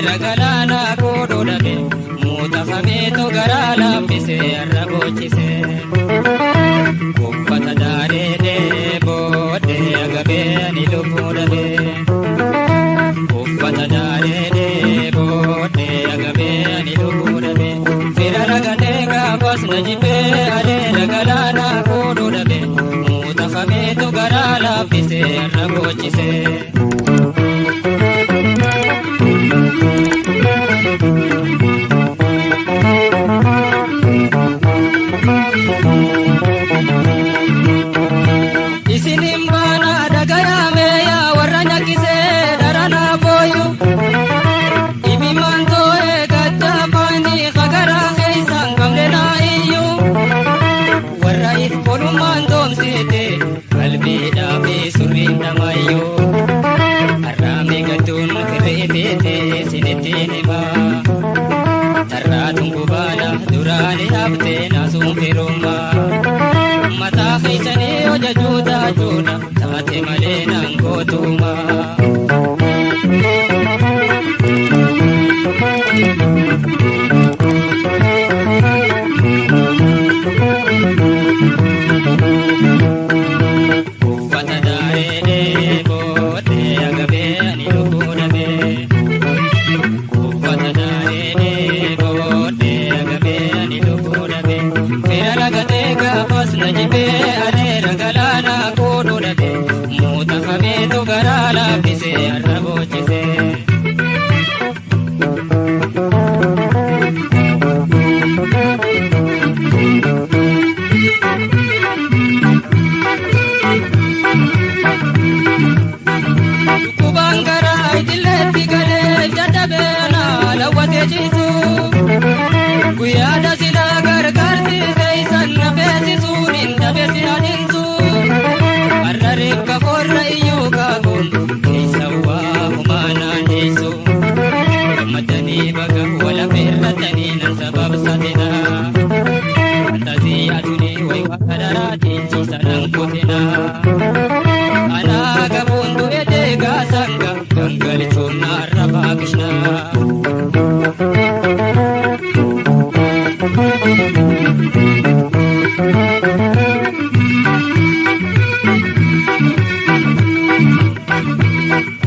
Areera galaanaa koodhuu dhabe muutafameetu garaa laaffisee har'a boochise. Uffata daareedhee booddee agabee ani lubbuu dhabe. Uffata daareedhee booddee agabee ani lubbuu dhabe. Fira ragatee gaafas na jibbee areera galaanaa koodhuu dhabe muutafameetu garaa laaffisee har'a boochise. Isinin baana dhagayame yaa warra nyakkisee dharanaa booyu. Ibimaan too'ee gadda faani hagaraa keessaan qabne naa iyyuu. Warra if kolummaan doomsite qalbiidhaa fi surriin dhamayyuu. Har'aame gadduun firreeteete isinittiin himaa. Tarraatuun kubaala duraan haftee naasuun firummaa. Mataa keessanii hojjechuu taachuudha taate malee naan gootumaa. Uffata daareedhee booddee agabee ani lubbuu dhabee. Uffata daareedhee booddee agabee ani lubbuu dhabee. Fira lagatee gaafas na jibbee areera galaanaa koodhuu dhabee. Muutafameetu garaa laaffisee har'a boochisee. Dhukkubaan garaa idileetti galee dadhabee na lawwatee ciisu. Guyyaa silaa gargaarsi fe'isan na feesisuun hin dhabeessi adeemsu. Har'a reeffa korra iyyuu kaakuun keessa waa humaa naan dhiisu. Gammadanii baga wal affeerratanii nan sababsatina. Fantazii aduunii wayi waa daraa dhiichisa nan kutina. Anaa gabuun du'e deegaa sanga gangalchuun narra baaqishna.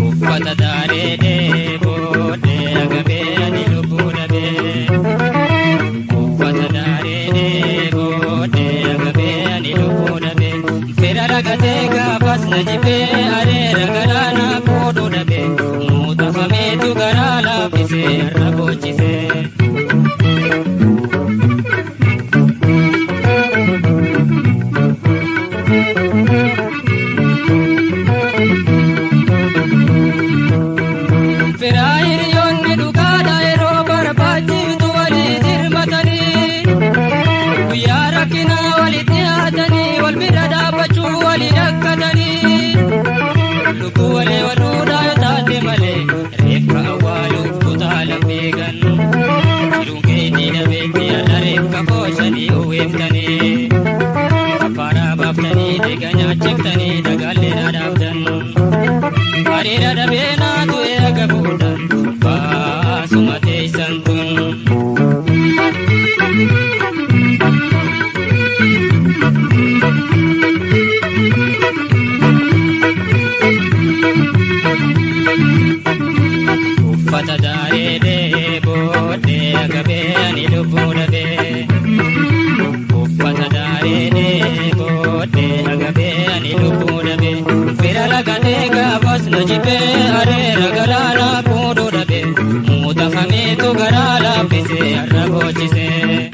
Uffata daareedhee booddee agabee ani lubbuu dhabee. Uffata daareedhee booddee agabee ani lubbuu dhabee. Fira ragatee gaafas na jibbee areera galaanaa koodhuu dhabee. Muutafameetu garaa laaffisee har'a boochisee. Firaa hiriyoonni dhugaadha yeroo barbaachiftu walii dirmatanii. Guyyaa rakkinaa walitti dhiyaatanii wal bira dhaabbachuu walii rakkatanii. Lubbuu walii waluudhaa yoo taate malee reeffa awwaaluuf kutaa lammeegan. Jiruun keetii dhabeetti har'a reeffa kooshanii uwwiftanii. Affaaraa baaftanii deega nyaachiftanii dagaallee dhadhaabdan. Hariira dhabee naa du'e agabuudhaan baasuma teessan tun. Uffata daareedhee booddee agabee ani lubbuu dhabee. Uffata daareedhee booddee agabee ani lubbuu dhabee. Fira lagatee gaafas na jibbee